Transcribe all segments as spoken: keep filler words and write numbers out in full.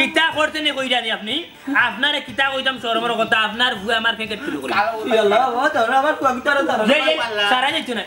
কিতা করছে নি কইরা নি আপনি? আপনারে কিতা কইতাম শরমর কথা, আপনার ফুয়া আমার প্যাকেট চুরি করি। ইয়াল্লা, বাবা, ধরো, আমার ফুয়া কিতা ধরো, ধরো। যে, যে, সারা যাইতো না।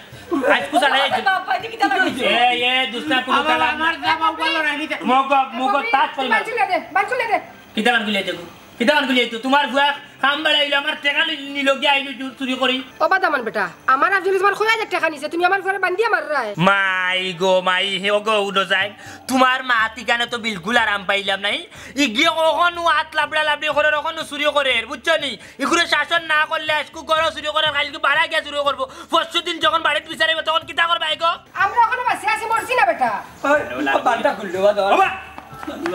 আজকু সারা যাইতো না। বাবা, এটা কিতা লাগছে? এ, এ, দুস্তা কুলু আমার, কালাম। আমার যা বাবা লড়াই নিতে। মগ, মগ, তাক কইলাম। বান খুলে দে, বান খুলে দে। কিতা বান খুলে দেবো? কিতা বান খুলে দেবো? তোমার ফুয়া কাম বাড়াইলো, আমার টেকা নি-, নিল গিয়া আইলো চুর-, চুরি করি। ও বাদামান বেটা, আমার আফজলে তোমার কয় হাজার টেকা নিছে, তুমি আমার ফুয়ারে বান্ধিয়া মাররায়। মাই গো মাই, হে গো উডো যাই, তোমার মা তিকানে তো বিলকুল আরাম পাইলাম নাই। ইগিয়ে কখনো আত লাবড়া লাবড়ি করের, কখনো চুরি করের, বুঝছো নি? ইগুরে শাসন না করলে আজকু ঘরো চুরি করের, কাইলকু বারা গিয়া চুরি করবো। পরশু দিন যখন বাড়িত বিচারাইবো তখন কিতা করবায় গো? আমরা অখনো বাঁচি আছি, মরছি না বেটা। ওই, বানটা খুললো, বাবা। বাবা,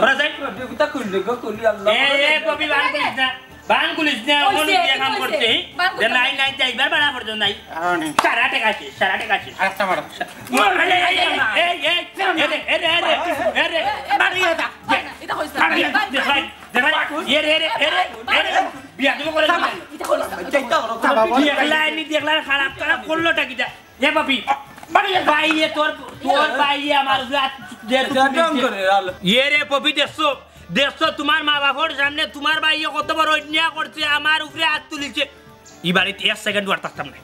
ওরা যাই। কিতা খুললো গো, খুললো, আল্লাহ। এ, এ, কবি, বান খুলিস না। বান খুলিস না, অখন অইছে, দিয়া কাম অইছে। করছে। বান খুলিস না। নাই, নাই, যাইবার বানা পর্যন্ত নাই। আর নাই। সারা টেকা শেষ, সারা টেকা শেষ। আরেকটা মারো। মার, এই, এই, এই, এই, এই, এ রে, এ রে, এ রে, এ রে। এ, এ, মারি এটা। এটা হইছে না। মারি এটা। দেখ ভাই, দেখ ভাই। এ রে, এ রে, এ রে, এ রে। বিয়া দিব করে দিলাম। এটা হইছে না। দেখলাই নি, দেখলাই খারাপ, খারাপ করলোটা কিতা? এ পপি, বাইয়ে তোর, তোর বাইয়ে আমার উপরে আত-, দে-, ইয়ে রে পপি, দেখছো? দেখছো, তোমার মা বাপর সামনে তোমার বাইয়ে কত বড় অন্যায় করছে, আমার উপরে আত তুলিছে। ই বাড়িত এক সেকেন্ড আর থাকতাম না,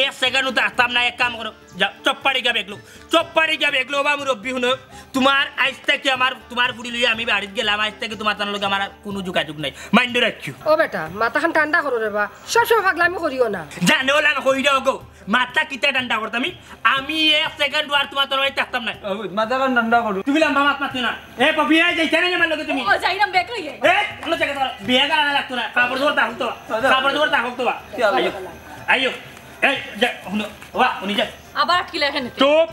এক সেকেন্ড থাকতাম না। এক কাম করো, যাও, চপ্পাড়ি গা বেগলো, চপ্পাড়ি গা বেগলো। বা মুরব্বি হুনো, তোমার আইজ থাকি আমার, তোমার ফুড়ি লইয়া আমি বাড়িত গেলাম, আইজ থাকি তোমার তার লগে আমার আর কুনু যোগাযোগ নাই, মাইন্ড রাখিও। ও বেটা, মাথাখান ঠান্ডা করো রে বা, সব সময় পাগলামি করিও না। জানো লান কই দাও গো, মাথা কিতা ঠান্ডা করতাম আমি? আমি এক সেকেন্ড আর তোমার তরবারি থাকতাম না। ও, মাথা কান ঠান্ডা করো। তুমি লম্বা মাত মাতিও না। এ, পপি, এই যে, কেন আমার লগে তুমি? ও, যাইরাম, ব্যাগ লইয়া। এ, অন্য জায়গায় দাঁড়াও। ব্যাগ আর আনা লাগতো না। কাপড় চোপড় থাকুক তো। আচ্ছা। কাপড় চোপড় থাকুক তো বা। কি আবার? আইও। আইও। এই, যা, হুনো। ওবা, হুনি যা। আবার আটকিলা এখানে। চুপ।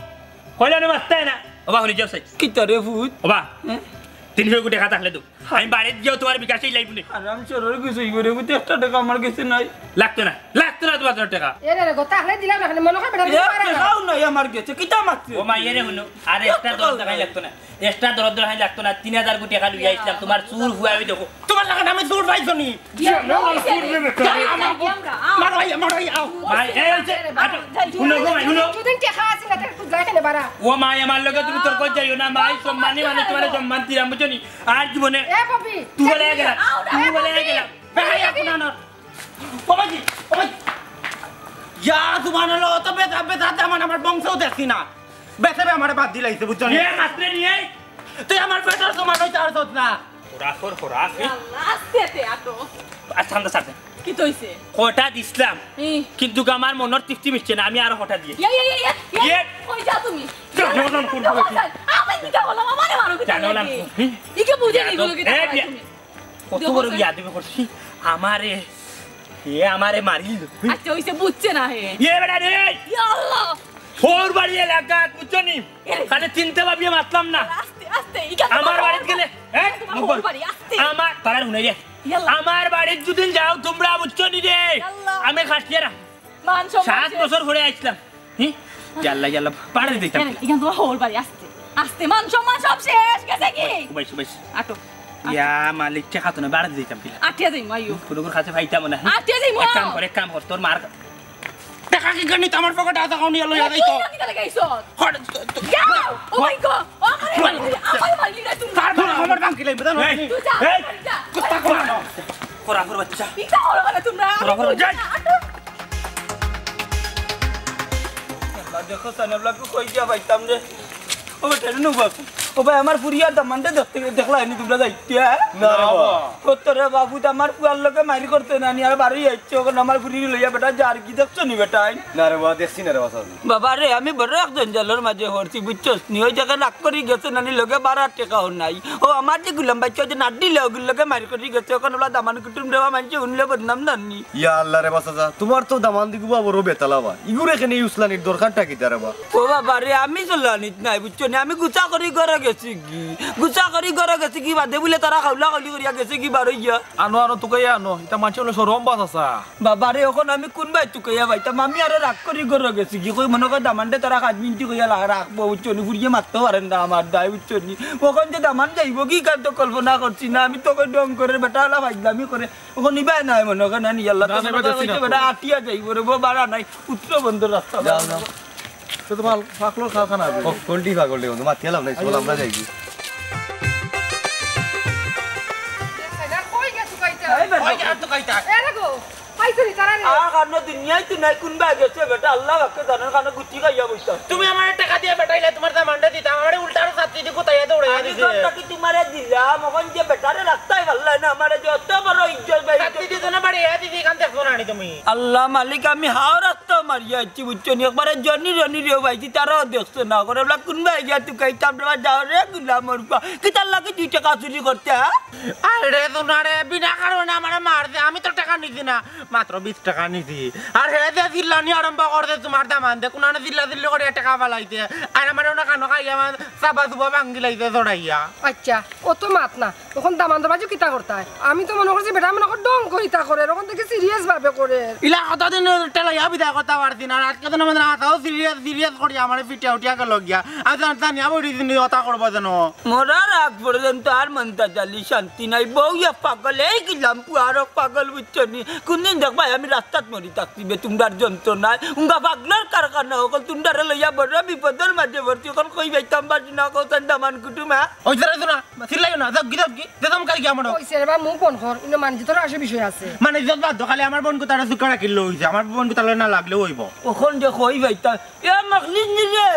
কইলা না মাততায় না। ওবা, হুনি যাও, সাই। কিতা রে ভূত? ওবা, হ্যাঁ? তিনশো কোটি টাকা থাকলে তো। আমি বাড়িত গিয়াও তোমার বিকাশে লাইব নে। আরাম চোরর কিছু ইগরে বুঝতে একটা টাকা আমার গেছে নাই। লাগতো না, লাগতো না তোমার টেকা। এ রে রে, গো, তাহলে দিলাম না, মনে হয় বেটা, এ, দিতে পারে না। টেকাও নাই আমার গেছে, কিতা মাতছে? ও মা, এ রে হুনো, আর এক্সট্রা দরদ দেখাই লাগতো না, এক্সট্রা দরদ দেখাই লাগতো না, তিন হাজার কোটি টাকা লইয়া আইছিলাম, তোমার চুর ফুয়া ওই দেখো। তোমার লাখান আমি চুর পাইছো নি? ইয়া, জানো, না, আমার ইয়া, চুর রে, বেটা। ইয়া, ইয়া, ইয়া, ইয়া, আও। মারো, আইয়া, মারো, আইয়া, আও। ভাই, এই হচ্ছে, আটো, হুনো গো, ভাই, হুনো। দুদিন টেকা আছে না, তুই যাই কেন বাড়া? ও মা, আমার লগে তুমি তর্ক যাইও না, ভাই, সম্মানী মানুষ, তোমার সম্মান দিলাম, বুঝছো নি? আর জীবনে এ, পপি, তুই বলে গেলা, আও না, তুই এ, বলে পপি। গেলা। বেহায়া কোনানর। ও ভাইজি, ও ভাই। ইয়া, তোমার হলো অত বেতা, বেতা, তেমন আমার বংশও দেখছি না। বেসে বে আমারে বাদ দিলাইছে, বুঝছো নি? এ, মাতরে নিয়ে। তুই আমার পেটর সমান হইতে পারছস না। খোরা, খোর, খোরা, এ? আল্লাহ, আস্তে, আস্তে আটো। আর ঠান্ডা ছাড় দে। কিতা অইছে? কটা দিছলাম। হুম। কিন্তু আমার মনর তৃপ্তি মিটছে না, আমি আরো কটা দিয়ে। ইয়া, ইয়া, ইয়া, ইয়া, ইয়া। ইয়ে। কই যাও তুমি? জানো না কোন কই যাও? আমি কিতা বললাম, আমারে মারো কিতা জানো না। লাগে? হুম? ইকে বুঝে নি গুলো কিতা এ, করো বিয়া-, তুমি? কত বড় বিয়াদবি করছি। আমারে, এ আমারে মারিল। আচ্ছা, অইছে, বুঝছে না হে। এ বেটা রে। ইয়া আল্লাহ। হউর বাড়ি এলাকাত, বুঝছো নি? এরে। খালি চিনতে ভাবিয়ে মাতলাম না। আস্তে, আস্তে, ইগা আমার বাড়িত গেলে, হ্যাঁ? তোমার হউর বাড়ি, আস্তে। আমার, তারার হুনাই রে। ইয়াল্লা। আমার বাড়িত যুদি যাও তুমরা, বুঝছো নি রে? ইয়াল্লা। আমি খাটিয়া রাখ। মান সম্মান সাত শেষ। বছর পরে আইছলাম। হি? ইয়াল্লা, ইয়াল্লা, বাড়ি দিতাম। এখানে, এখানে তোমার হল বাড়ি, আস্তে, আস্তে, মান সম্মান সব শেষ, গেছে কি? বইস, বইস। আটো। ইয়া মালিক, টেকা তো না, বাড়ি দিতাম কিলা? আটিয়া যাইমু, আইও। কোনো কাছে পাইতাম না। আটিয়া যাইমু। এক কাম কর, এক কাম কর, তোর মার টেকা কি করি, আমার পকেটে আছে, কোন ইয়ালো ইয়াদাই তো। তুই কিতা লাগাইছ? হট, তো, তো। যাও! ও মাই গড! ও আমারে মারলি, আমারে মারলি রে তুই। তার মানে আমার দাম কি লাগবে, জানো? এই, তুই যা, এই, যা। কুত্তা কোন? খোরাফুর বাচ্চা। ইটা হলো মানে তোমরা। খোরাফুর বাচ্চা। আটো। আল্লাহ, দেখো, সানি আল্লাহ, কই গিয়া পাইতাম রে। ও বেটা, রে নু বাপ। ও ভাই, আমার ফুরিয়ার দামানটা দেখতে দেখলা নি তোমরা যাইতে, হ্যাঁ? না রে বাবা। ও তোরে বাবু, তো আমার ফুয়ার লগে মারি করতে না নি, আর বারোই আইছে, ওখানে আমার ফুরি লইয়া বেটা যার কি দেখছো নি বেটাই? না রে বাবা, দেখছি না রে বাবা, সাজি। বাবা রে, আমি বড় এক জঞ্জালর মাঝে পড়ছি, বুঝছস নি? ওই জায়গায় রাগ করি গেছে নানি, লগে বারো টেকাও নাই। ও আমার যে গুলাম বাইচ্চা, ওই যে নাড্ডি লে, ওগুর লগে মারি করি গেছে, ওখানে ওলা দামান কুটুম দেওয়া মানছে, উনলে বদনাম নানি। ইয়া আল্লাহ রে বাবা, সাজা, তোমার তো দামান দিগুবা বড় বেতালা বা। ইগুরে কেনে ইউসলানির দরকারটা কিতা রে বা? ও বাবা রে, আমি চলানিত নাই, বুঝছো নি? আমি গুছা করি ঘরে গেছি গি। গুছা করি ঘরে গেছি গি, বাদে বুলে তারা খাউলা খাউলি করিয়া গেছে গি বারইয়া। আনো, আনো, তুকাইয়া আনো। ইতা মানষে বুলে শরম বাস আছে। বাবা রে, অখন আমি কুন বায় তুকাইয়া পাইতাম? আমি আরো রাগ করি ঘরে গেছি গি। কই মনো কয় দামানরে তারা কাজ মিনতি কইয়া লা-, রাখবো, বুঝছো নি? ফুরিয়ে মারতে পারেন না আমার দায়, বুঝছো নি? অখন যে দামান যাইবো গি, ইখান তো কল্পনা করছি না। আমি তো কই ডং করে বেটা ওলা ফাইজলামি করে। অখন ইবায় নাই মনো কয় নানি, আল্লাহ না, তো না, মনো কয় বেটা আটিয়া যাইবো রে, বাড়া নাই। উত্তর বন্ধ রাস্তা। যাও, যাও। তো তোমার পাগলর কারখানা আছে। ও, কোনটি পাগল রে বন্ধু? মাতিয়া লাভ নাই, চল আমরা যাই গি। কই গেছো কইতা? এই বেটা। কই গেছো কইতা? এ রে গো, পাইছো নি তারা রে? আর কারণ দুনিয়ায় তো নাই, কোন বায় গেছে বেটা, আল্লাহ পাকে জানেন, কারণ গুটি খাইয়া বইতা। তুমি আমারে টেকা দিয়া বেটাইলে, তোমার দামানরে দিতাম, আমারে উল্টা আরো ছাত্রী দি গুতাইয়া দৌড়াইয়া আমি দিছে। তো টাকা তোমারে দিলাম, অখন যে বেটারে রাখতাই পারলাই না, আমারে যে অত বড় ইজ্জত ভাই। ছাত্রী দি তো না বাড়ি, এ দিদি, এখান দেখছো না নি তুমি? আল্লাহ মালিক, আমি হাওরা তো মারিয়া আইছি, বুঝছো নি? একবারে জনি রনি রেও পাইছি, তারাও দেখছে না। করে বলা, কোন বায় গিয়া তুকাইতাম রে বা, যাও রে গুলামর ফুয়া। কিতার লাগি দুই টেকা চুরি করতে, হ্যাঁ? আরে সোনা রে, বিনা কারণে আমারে মারছে, আমি তো টেকা নিছি না, মাত্র বিশ টেকা নিছি। আর হে যে চিল্লানি আরম্ভ করছে তোমার দামানদে, কোনানে চিল্লা চিল্লি করিয়া টেকা ফালাইছে। আর আমারে ওনা কানো খাইয়া আমার চাবা চুবা ভাঙ্গি লাইছে চড়াইয়া। আচ্ছা, অত মাত না। অখন দামান্দর বাজু কিতা করতায়? আমি তো মনো করছি বেটা মনো কর ঢং করি তা করের, অখন দেখি serious ভাবে করের। ইলা কতদিন ঠেলাইয়া বিদায় করতা পারছি না, আজকে তো মনে হয় আতাও serious, serious করি আমারে ফিটিয়া উঠিয়া গেল গিয়া। আমি জান-, জানিয়া বই দিন কথা করবো যেন। মরার আগ পর্যন্ত আর মন্তা জালি শান্তি নাই। বউ এক পাগল, এই গেলাম পুয়ার এক পাগল, বুঝছো নি? কোনদিন দেখবায় আমি রাস্তাত মরি থাকছি বে তুমরার যন্ত্রণায়। উঙ্গা পাগলর কারখানা অকল, তুমরারে লইয়া বড় বিপদর মাঝে পড়ছি। অখন কই পাইতাম পারছি না, কও তান দামান কুটুম, হ্যাঁ? ওই যারা তোরা চিল্লাইও না, যাও গি, যাও গি, যে দম কারি গিয়া মরো। ওই সেরে বা মুখ বন্ধ কর, ইনো মানজি তোর আসে বিষয় আছে। মানে ইজ্জত বাদ দাও, খালি আমার বোন কুতারে সুখে রাখিলে অইছে, আমার বোন কুতারে না লাগলেও অইবো। অখন যে কই পাইতাম, এ মখলিস নি রে,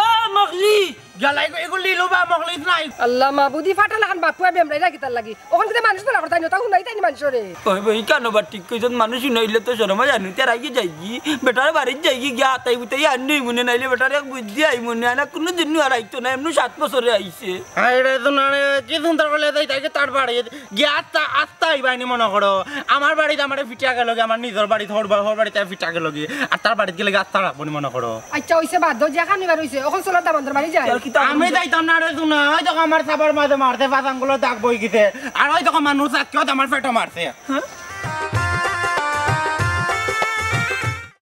এ মখলিস। গেলাই গো, এগুলো লিলো বা মখলিস নাই। আল্লাহ মাবুদি, ফাটা লাখান বাপুয়া বেমরাই রাখি তার লাগি। অখন কিতা মানুষ তোলা করতাই না, তা হুনাই তাই নি মানুষরে। ওই বই, কেন বা ঠিক কইছস, মানুষ হুনাইলে তো শরম অয়, জানি তেরা আগে যাইগি, বেটার বাড়িত যাইগি, গিয়া আতাই বুতাই আনই মনে, নাইলে বেটার এক বুদ্ধি আই মনে, আনা কোনো দিন আর আইতো না, এমনি সাত বছরে আইছে। আরে তো না রে, কি সুন্দর করে যাই, তাইকে তার বাড়ি, গিয়া আস্তা, আস্তা আইবাইনি মনে করো। আমার বাড়িত আমারে ফিটিয়া গেল গি, আমার নিজর বাড়িত হর বা-, হর বাড়িত ফিটিয়া গেল গি, আর তার বাড়িত গেলে গি আস্তা রাখবো নি মনে করো। আচ্ছা, অইছে বাদ দাও, যে খানি বার অইছে, অখন চলো দামান্দর বাড়ি যাই। আর কিতা আমি যাইতাম না রে, শুনো, ওই দেখো আমার সাবার মাঝে মারছে, পাঁচ আঙ্গুলো দাগ বই গেছে, আর ওই দেখো মানুষ আজকেও তো আমার পেটো মারছে। হ্যাঁ?